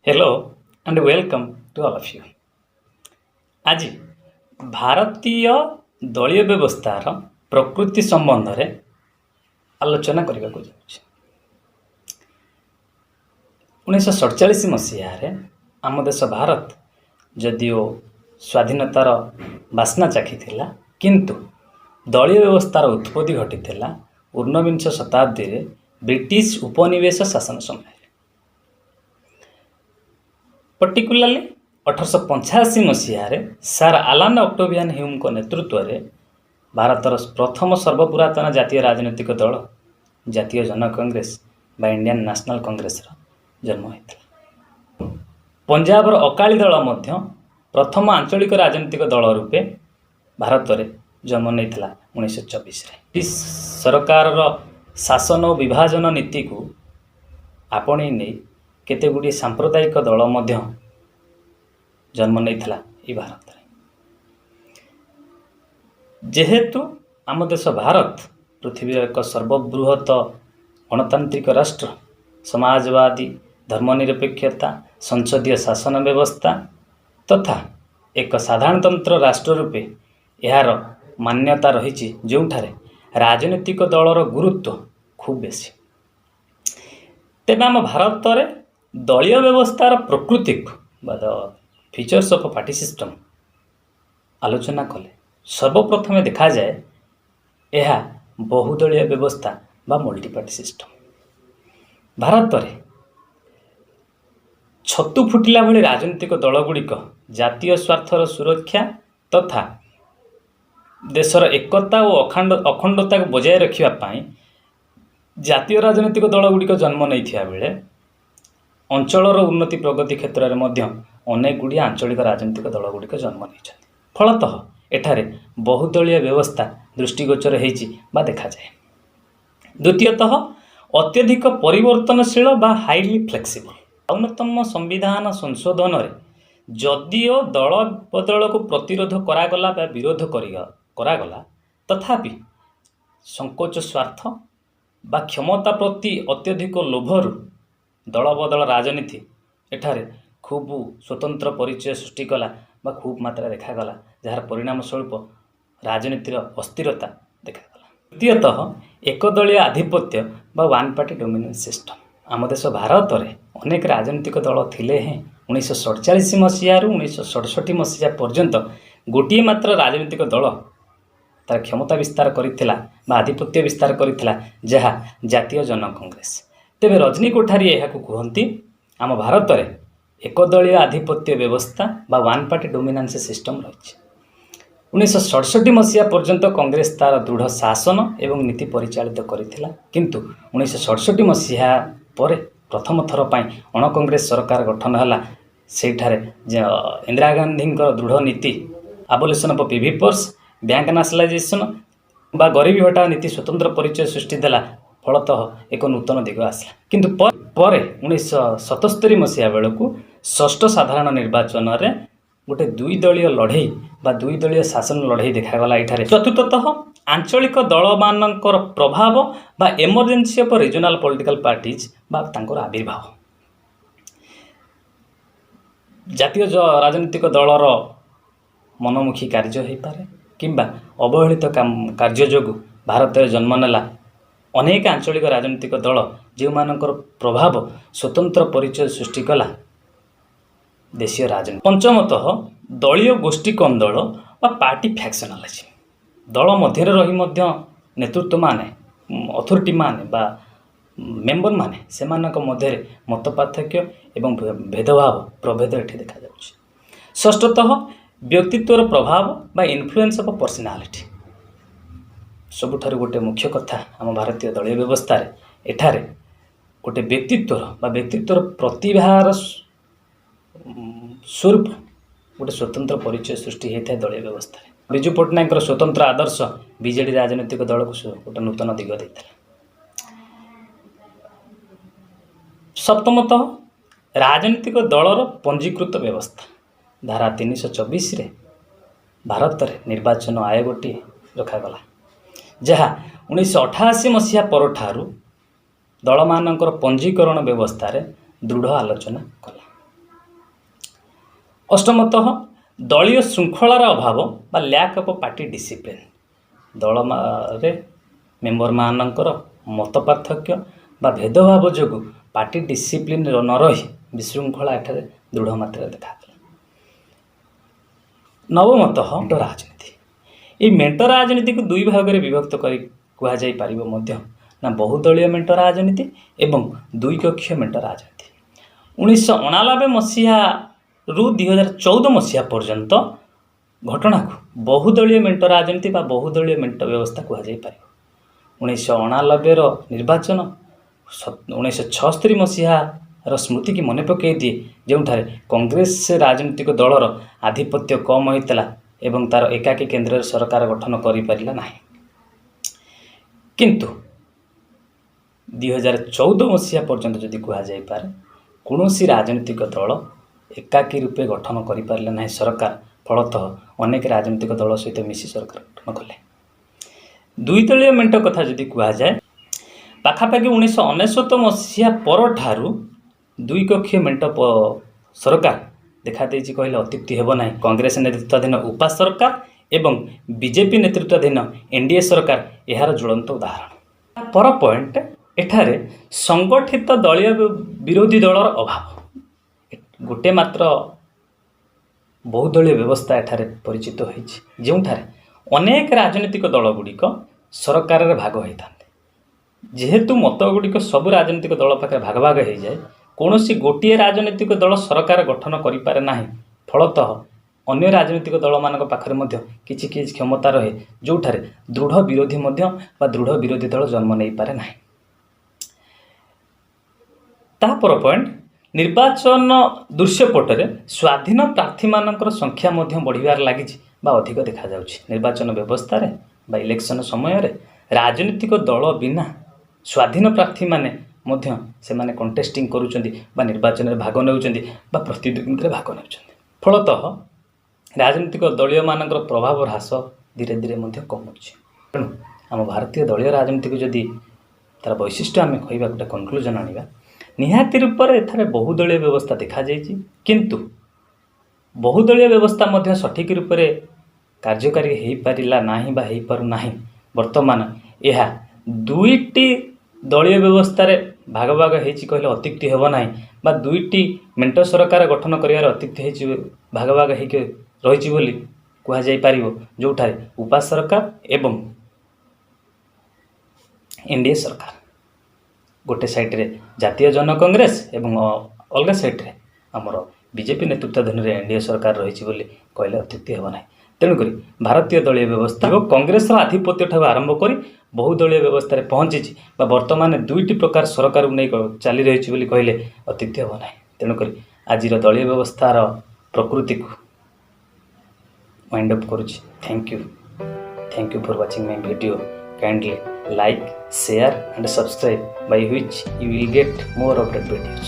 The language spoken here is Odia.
Hello and welcome to all of you. ଆଜି ଭାରତୀୟ ଦଳୀୟ ବ୍ୟବସ୍ଥାର ପ୍ରକୃତି ସମ୍ବନ୍ଧରେ ଆଲୋଚନା କରିବାକୁ ଯାଉଛି। 1947 ମସିହାରେ ଆମ ଦେଶ ଭାରତ ଯଦିଓ ସ୍ୱାଧୀନତାର ବାସ୍ନା ଚାଖିଥିଲା, କିନ୍ତୁ ଦଳୀୟ ବ୍ୟବସ୍ଥାର ଉତ୍ପତ୍ତି ଘଟିଥିଲା ଊନବିଂଶ ଶତାବ୍ଦୀରେ ବ୍ରିଟିଶ ଉପନିବେଶ ଶାସନ ସମୟରେ। ପର୍ଟିକୁଲାରଲି 1885 ମସିହାରେ ସାର୍ ଆଲାନ୍ ଅକ୍ଟୋଭିଆନ୍ ହ୍ୟୁମ୍ଙ୍କ ନେତୃତ୍ୱରେ ଭାରତର ପ୍ରଥମ ସର୍ବପୁରାତନ ଜାତୀୟ ରାଜନୈତିକ ଦଳ ଜାତୀୟ ଜନ କଂଗ୍ରେସ ବା ଇଣ୍ଡିଆନ୍ ନ୍ୟାସନାଲ୍ କଂଗ୍ରେସର ଜନ୍ମ ହୋଇଥିଲା। ପଞ୍ଜାବର ଅକାଳୀ ଦଳ ମଧ୍ୟ ପ୍ରଥମ ଆଞ୍ଚଳିକ ରାଜନୈତିକ ଦଳ ରୂପେ ଭାରତରେ ଜନ୍ମ ନେଇଥିଲା 1924ରେ। ବ୍ରିଟିଶ ସରକାରର ଶାସନ ଓ ବିଭାଜନ ନୀତିକୁ ଆପଣେଇ ନେଇ କେତେ ଗୁଡ଼ିଏ ସାମ୍ପ୍ରଦାୟିକ ଦଳ ମଧ୍ୟ ଜନ୍ମ ନେଇଥିଲା ଏଇ ଭାରତରେ। ଯେହେତୁ ଆମ ଦେଶ ଭାରତ ପୃଥିବୀର ଏକ ସର୍ବବୃହତ ଗଣତାନ୍ତ୍ରିକ ରାଷ୍ଟ୍ର, ସମାଜବାଦୀ, ଧର୍ମନିରପେକ୍ଷତା, ସଂସଦୀୟ ଶାସନ ବ୍ୟବସ୍ଥା ତଥା ଏକ ସାଧାରଣତନ୍ତ୍ର ରାଷ୍ଟ୍ର ରୂପେ ଏହାର ମାନ୍ୟତା ରହିଛି, ଯେଉଁଠାରେ ରାଜନୈତିକ ଦଳର ଗୁରୁତ୍ୱ ଖୁବ୍ ବେଶୀ। ତେବେ ଆମ ଭାରତରେ ଦଳୀୟ ବ୍ୟବସ୍ଥାର ପ୍ରକୃତିକୁ ବା the features of party system ଆଲୋଚନା କଲେ ସର୍ବପ୍ରଥମେ ଦେଖାଯାଏ ଏହା ବହୁଦଳୀୟ ବ୍ୟବସ୍ଥା ବା ମଲ୍ଟିପାର୍ଟି ସିଷ୍ଟମ୍। ଭାରତରେ ଛତୁ ଫୁଟିଲା ଭଳି ରାଜନୈତିକ ଦଳଗୁଡ଼ିକ ଜାତୀୟ ସ୍ୱାର୍ଥର ସୁରକ୍ଷା ତଥା ଦେଶର ଏକତା ଓ ଅଖଣ୍ଡତାକୁ ବଜାୟ ରଖିବା ପାଇଁ ଜାତୀୟ ରାଜନୈତିକ ଦଳଗୁଡ଼ିକ ଜନ୍ମ ନେଇଥିବା ବେଳେ, ଅଞ୍ଚଳର ଉନ୍ନତି ପ୍ରଗତି କ୍ଷେତ୍ରରେ ମଧ୍ୟ ଅନେକ ଗୁଡ଼ିଏ ଆଞ୍ଚଳିକ ରାଜନୈତିକ ଦଳଗୁଡ଼ିକ ଜନ୍ମ ନେଇଛନ୍ତି। ଫଳତଃ ଏଠାରେ ବହୁଦଳୀୟ ବ୍ୟବସ୍ଥା ଦୃଷ୍ଟିଗୋଚର ହେଇଛି ବା ଦେଖାଯାଏ। ଦ୍ୱିତୀୟତଃ, ଅତ୍ୟଧିକ ପରିବର୍ତ୍ତନଶୀଳ ବା ହାଇଲି ଫ୍ଲେକ୍ସିବଲ୍। 52ତମ ସମ୍ବିଧାନ ସଂଶୋଧନରେ ଯଦିଓ ଦଳ ବଦଳକୁ ପ୍ରତିରୋଧ କରାଗଲା ବା ବିରୋଧ କରାଗଲା, ତଥାପି ସଂକୋଚ ସ୍ୱାର୍ଥ ବା କ୍ଷମତା ପ୍ରତି ଅତ୍ୟଧିକ ଲୋଭରୁ ଦଳ ବଦଳ ରାଜନୀତି ଏଠାରେ ଖୁବ୍ ସ୍ୱତନ୍ତ୍ର ପରିଚୟ ସୃଷ୍ଟି କଲା ବା ଖୁବ୍ ମାତ୍ରାରେ ଦେଖାଗଲା, ଯାହାର ପରିଣାମ ସ୍ୱରୂପ ରାଜନୀତିର ଅସ୍ଥିରତା ଦେଖାଗଲା। ତୃତୀୟତଃ, ଏକଦଳୀୟ ଆଧିପତ୍ୟ ବା ୱାନ୍ ପାର୍ଟି ଡୋମିନେନ୍ସ ସିଷ୍ଟମ୍। ଆମ ଦେଶ ଭାରତରେ ଅନେକ ରାଜନୈତିକ ଦଳ ଥିଲେ ହେଁ 1947 ମସିହାରୁ 1967 ମସିହା ପର୍ଯ୍ୟନ୍ତ ଗୋଟିଏ ମାତ୍ର ରାଜନୈତିକ ଦଳ ତାର କ୍ଷମତା ବିସ୍ତାର କରିଥିଲା ବା ଆଧିପତ୍ୟ ବିସ୍ତାର କରିଥିଲା, ଯାହା ଜାତୀୟ ଜନ କଂଗ୍ରେସ। ତେବେ ରଜନୀ କୋଠାରୀ ଏହାକୁ କୁହନ୍ତି, ଆମ ଭାରତରେ ଏକଦଳୀୟ ଆଧିପତ୍ୟ ବ୍ୟବସ୍ଥା ବା ୱାନ୍ ପାର୍ଟି ଡୋମିନାନ୍ସ ସିଷ୍ଟମ୍ ରହିଛି। 1967 ମସିହା ପର୍ଯ୍ୟନ୍ତ କଂଗ୍ରେସ ତାର ଦୃଢ଼ ଶାସନ ଏବଂ ନୀତି ପରିଚାଳିତ କରିଥିଲା। କିନ୍ତୁ 1967 ମସିହା ପରେ ପ୍ରଥମ ଥର ପାଇଁ ଅଣକଂଗ୍ରେସ ସରକାର ଗଠନ ହେଲା। ସେଇଠାରେ ଇନ୍ଦିରା ଗାନ୍ଧୀଙ୍କର ଦୃଢ଼ ନୀତି abolition of PV purse, bank nationalisation ବା ଗରିବୀ ହଟାଅ ନୀତି ସ୍ୱତନ୍ତ୍ର ପରିଚୟ ସୃଷ୍ଟି ଦେଲା। ଫଳତଃ ଏକ ନୂତନ ଦିଗ ଆସିଲା। କିନ୍ତୁ ପରେ 1977 ମସିହା ବେଳକୁ ଷଷ୍ଠ ସାଧାରଣ ନିର୍ବାଚନରେ ଗୋଟେ ଦୁଇ ଦଳୀୟ ଲଢ଼େଇ ବା ଦୁଇ ଦଳୀୟ ଶାସନ ଲଢ଼େଇ ଦେଖାଗଲା ଏଠାରେ। ଚତୁର୍ଥତଃ, ଆଞ୍ଚଳିକ ଦଳମାନଙ୍କର ପ୍ରଭାବ ବା emergency of regional political parties ବା ତାଙ୍କର ଆବିର୍ଭାବ। ଜାତୀୟ ରାଜନୈତିକ ଦଳର ମନମୁଖୀ କାର୍ଯ୍ୟ ହୋଇପାରେ କିମ୍ବା ଅବହେଳିତ କାର୍ଯ୍ୟ ଯୋଗୁଁ ଭାରତରେ ଜନ୍ମ ନେଲା ଅନେକ ଆଞ୍ଚଳିକ ରାଜନୈତିକ ଦଳ, ଯେଉଁମାନଙ୍କର ପ୍ରଭାବ ସ୍ୱତନ୍ତ୍ର ପରିଚୟ ସୃଷ୍ଟି କଲା ଦେଶୀୟ ରାଜନୀତି। ପଞ୍ଚମତଃ, ଦଳୀୟ ଗୋଷ୍ଠୀ କନ୍ଦଳ ବା ପାର୍ଟି ଫ୍ୟାକ୍ସନାଲିଜିମ୍। ଦଳ ମଧ୍ୟରେ ରହି ମଧ୍ୟ ନେତୃତ୍ୱମାନେ, ଅଥରିଟି ମାନେ ବା ମେମ୍ବରମାନେ, ସେମାନଙ୍କ ମଧ୍ୟରେ ମତ ପାର୍ଥକ୍ୟ ଏବଂ ଭେଦଭାବ, ପ୍ରଭେଦ ଏଠି ଦେଖାଯାଉଛି। ଷଷ୍ଠତଃ, ବ୍ୟକ୍ତିତ୍ୱର ପ୍ରଭାବ ବା ଇନଫ୍ଲୁଏନ୍ସ ଅଫ୍ ପର୍ସନାଲିଟି। ସବୁଠାରୁ ଗୋଟେ ମୁଖ୍ୟ କଥା, ଆମ ଭାରତୀୟ ଦଳୀୟ ବ୍ୟବସ୍ଥାରେ ଏଠାରେ ଗୋଟେ ବ୍ୟକ୍ତିତ୍ୱର ବା ବ୍ୟକ୍ତିତ୍ୱର ପ୍ରତିଭାର ସ୍ୱରୂପ ଗୋଟେ ସ୍ୱତନ୍ତ୍ର ପରିଚୟ ସୃଷ୍ଟି ହୋଇଥାଏ ଦଳୀୟ ବ୍ୟବସ୍ଥାରେ। ବିଜୁ ପଟ୍ଟନାୟକଙ୍କର ସ୍ୱତନ୍ତ୍ର ଆଦର୍ଶ ବିଜେଡ଼ି ରାଜନୈତିକ ଦଳକୁ ଗୋଟେ ନୂତନ ଦିଗ ଦେଇଥିଲା। ସପ୍ତମତଃ, ରାଜନୈତିକ ଦଳର ପଞ୍ଜୀକୃତ ବ୍ୟବସ୍ଥା। ଧାରା 324ରେ ଭାରତରେ ନିର୍ବାଚନ ଆୟୋଗଟିଏ ରଖାଗଲା, ଯାହା 1988 ମସିହା ପରଠାରୁ ଦଳମାନଙ୍କର ପଞ୍ଜୀକରଣ ବ୍ୟବସ୍ଥାରେ ଦୃଢ଼ ଆଲୋଚନା କଲା। ଅଷ୍ଟମତଃ, ଦଳୀୟ ଶୃଙ୍ଖଳାର ଅଭାବ ବା ଲ୍ୟାକ୍ ଅଫ୍ ପାର୍ଟି ଡିସିପ୍ଲିନ୍। ଦଳରେ ମେମ୍ବରମାନଙ୍କର ମତ ପାର୍ଥକ୍ୟ ବା ଭେଦଭାବ ଯୋଗୁଁ ପାର୍ଟି ଡିସିପ୍ଲିନ୍ ନ ରହି ବିଶୃଙ୍ଖଳା ଏଠାରେ ଦୃଢ଼ ମାତ୍ରାରେ ଦେଖାଗଲା। ନବମତଃ, ମେଣ୍ଟ ରାଜନୀତି। ଏହି ମେଣ୍ଟ ରାଜନୀତିକୁ ଦୁଇ ଭାଗରେ ବିଭକ୍ତ କରି କୁହାଯାଇପାରିବ ମଧ୍ୟ ନା ବହୁଦଳୀୟ ମେଣ୍ଟ ରାଜନୀତି ଏବଂ ଦୁଇ କକ୍ଷୀୟ ମେଣ୍ଟ ରାଜନୀତି। 1989 ମସିହାରୁ 2014 ମସିହା ପର୍ଯ୍ୟନ୍ତ ଘଟଣାକୁ ବହୁଦଳୀୟ ମେଣ୍ଟ ରାଜନୀତି ବା ବହୁଦଳୀୟ ମେଣ୍ଟ ବ୍ୟବସ୍ଥା କୁହାଯାଇପାରିବ। 1989ର ନିର୍ବାଚନ 1976 ମସିହାର ସ୍ମୃତିକି ମନେ ପକାଇ ଦିଏ, ଯେଉଁଠାରେ କଂଗ୍ରେସ ରାଜନୈତିକ ଦଳର ଆଧିପତ୍ୟ କମ୍ ହୋଇଥିଲା ଏବଂ ତା'ର ଏକାକୀ କେନ୍ଦ୍ରରେ ସରକାର ଗଠନ କରିପାରିଲା ନାହିଁ। କିନ୍ତୁ 2014 ମସିହା ପର୍ଯ୍ୟନ୍ତ ଯଦି କୁହାଯାଇପାରେ, କୌଣସି ରାଜନୈତିକ ଦଳ ଏକାକୀ ରୂପେ ଗଠନ କରିପାରିଲେ ନାହିଁ ସରକାର। ଫଳତଃ ଅନେକ ରାଜନୈତିକ ଦଳ ସହିତ ମିଶି ସରକାର ଗଠନ କଲେ। ଦୁଇ ଦଳୀୟ ମେଣ୍ଟ କଥା ଯଦି କୁହାଯାଏ, ପାଖାପାଖି 1999 ମସିହା ପରଠାରୁ ଦୁଇ କକ୍ଷୀୟ ମେଣ୍ଟ ସରକାର ଦେଖାଦେଇଛି କହିଲେ ଅତ୍ୟୁକ୍ତି ହେବ ନାହିଁ। କଂଗ୍ରେସ ନେତୃତ୍ୱାଧୀନ ଉପା ସରକାର ଏବଂ ବିଜେପି ନେତୃତ୍ୱାଧୀନ ଏନ୍ଡିଏ ସରକାର ଏହାର ଜ୍ୱଳନ୍ତ ଉଦାହରଣ। ପର ପଏଣ୍ଟ, ଏଠାରେ ସଂଗଠିତ ଦଳୀୟ ବିରୋଧୀ ଦଳର ଅଭାବ। ଗୋଟେ ମାତ୍ର ବହୁଦଳୀୟ ବ୍ୟବସ୍ଥା ଏଠାରେ ପରିଚିତ ହୋଇଛି, ଯେଉଁଠାରେ ଅନେକ ରାଜନୈତିକ ଦଳଗୁଡ଼ିକ ସରକାରରେ ଭାଗ ହୋଇଥାନ୍ତି। ଯେହେତୁ ମତ ଗୁଡ଼ିକ ସବୁ ରାଜନୈତିକ ଦଳ ପାଖରେ ଭାଗ ଭାଗ ହୋଇଯାଏ, କୌଣସି ଗୋଟିଏ ରାଜନୈତିକ ଦଳ ସରକାର ଗଠନ କରିପାରେ ନାହିଁ। ଫଳତଃ ଅନ୍ୟ ରାଜନୈତିକ ଦଳମାନଙ୍କ ପାଖରେ ମଧ୍ୟ କିଛି କିଛି କ୍ଷମତା ରହେ, ଯେଉଁଠାରେ ଦୃଢ଼ ବିରୋଧୀ ମଧ୍ୟ ବା ଦୃଢ଼ ବିରୋଧୀ ଦଳ ଜନ୍ମ ନେଇପାରେ ନାହିଁ। ତାପର ପଏଣ୍ଟ, ନିର୍ବାଚନ ଦୃଶ୍ୟପଟରେ ସ୍ୱାଧୀନ ପ୍ରାର୍ଥୀମାନଙ୍କର ସଂଖ୍ୟା ମଧ୍ୟ ବଢ଼ିବାରେ ଲାଗିଛି ବା ଅଧିକ ଦେଖାଯାଉଛି। ନିର୍ବାଚନ ବ୍ୟବସ୍ଥାରେ ବା ଇଲେକ୍ସନ ସମୟରେ ରାଜନୈତିକ ଦଳ ବିନା ସ୍ୱାଧୀନ ପ୍ରାର୍ଥୀମାନେ ମଧ୍ୟ ସେମାନେ କଣ୍ଟେଷ୍ଟିଂ କରୁଛନ୍ତି ବା ନିର୍ବାଚନରେ ଭାଗ ନେଉଛନ୍ତି ବା ପ୍ରତିଦ୍ୱନ୍ଦ୍ୱିତାରେ ଭାଗ ନେଉଛନ୍ତି। ଫଳତଃ ରାଜନୈତିକ ଦଳୀୟମାନଙ୍କର ପ୍ରଭାବ ହ୍ରାସ ଧୀରେ ଧୀରେ ମଧ୍ୟ କମୁଛି। ତେଣୁ ଆମ ଭାରତୀୟ ଦଳୀୟ ରାଜନୀତିକୁ ଯଦି ତା'ର ବୈଶିଷ୍ଟ୍ୟ ଆମେ କହିବା, ଗୋଟେ କନକ୍ଲୁଜନ୍ ଆଣିବା, ନିହାତି ରୂପରେ ଏଠାରେ ବହୁଦଳୀୟ ବ୍ୟବସ୍ଥା ଦେଖାଯାଇଛି। କିନ୍ତୁ ବହୁଦଳୀୟ ବ୍ୟବସ୍ଥା ମଧ୍ୟ ସଠିକ୍ ରୂପରେ କାର୍ଯ୍ୟକାରୀ ହେଇପାରିଲା ନାହିଁ ବା ହେଇପାରୁନାହିଁ। ବର୍ତ୍ତମାନ ଏହା ଦୁଇଟି ଦଳୀୟ ବ୍ୟବସ୍ଥାରେ ଭାଗ ଭାଗ ହେଇଛି କହିଲେ ଅତ୍ୟୁକ୍ତି ହେବ ନାହିଁ ବା ଦୁଇଟି ମେଣ୍ଟ ସରକାର ଗଠନ କରିବାରେ ଅତ୍ୟୁକ୍ତି ହେଇଛି, ଭାଗ ଭାଗ ହେଇକି ରହିଛି ବୋଲି କୁହାଯାଇପାରିବ, ଯେଉଁଠାରେ ଉପା ସରକାର ଏବଂ ଏନ୍ଡିଏ ସରକାର, ଗୋଟେ ସାଇଡ଼ରେ ଜାତୀୟ ଜନ କଂଗ୍ରେସ ଏବଂ ଅଲଗା ସାଇଡ଼ରେ ଆମର ବିଜେପି ନେତୃତ୍ୱାଧୀନରେ ଏନ୍ଡିଏ ସରକାର ରହିଛି ବୋଲି କହିଲେ ଅତ୍ୟୁକ୍ତି ହେବ ନାହିଁ। ତେଣୁକରି ଭାରତୀୟ ଦଳୀୟ ବ୍ୟବସ୍ଥା ଏବଂ କଂଗ୍ରେସର ଆଧିପତ୍ୟ ଠାରୁ ଆରମ୍ଭ କରି ବହୁଦଳୀୟ ବ୍ୟବସ୍ଥାରେ ପହଞ୍ଚିଛି ବା ବର୍ତ୍ତମାନ ଦୁଇଟି ପ୍ରକାର ସରକାରକୁ ନେଇ ଚାଲି ରହିଛି ବୋଲି କହିଲେ ଅତ୍ୟୁକ୍ତି ହେବ ନାହିଁ। ତେଣୁକରି ଆଜିର ଦଳୀୟ ବ୍ୟବସ୍ଥାର ପ୍ରକୃତିକୁ ୱାଇଣ୍ଡ ଅପ୍ କରୁଛି। Thank you, thank you for watching my video. Kindly like, share and subscribe, by which you will get more update videos.